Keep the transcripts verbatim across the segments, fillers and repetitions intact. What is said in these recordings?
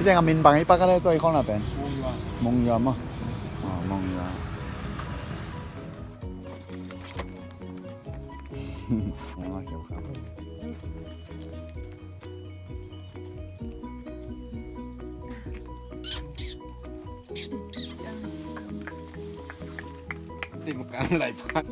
Hih teng a min bang hi, Pak, ka leh tua i khawng na pen? Mong Yua maw? Ah, Mong Yua. Mong Yua kheu kheu. Tim kan lai phat.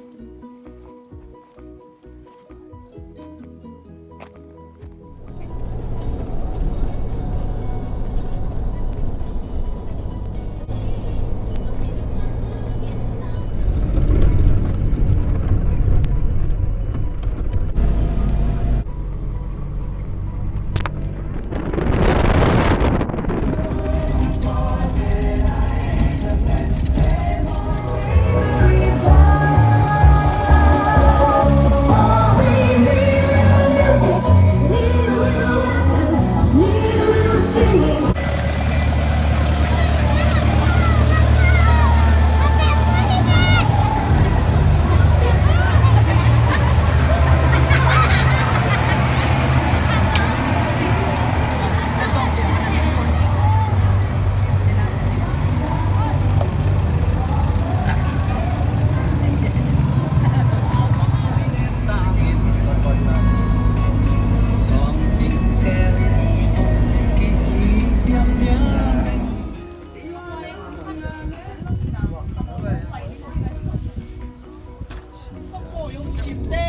Pawi hong simte,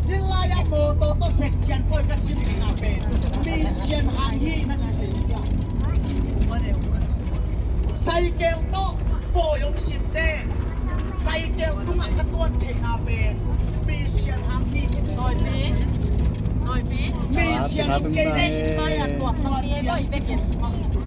hih lai-ah mawtaw tawh seksian pawi ka sim theihna pen mission hang hi na ci. Cycle tawh pawi hong simte, cycle tungah ka tuan theihna pen mission hang hi. Mission hong kei leh tuan ciang.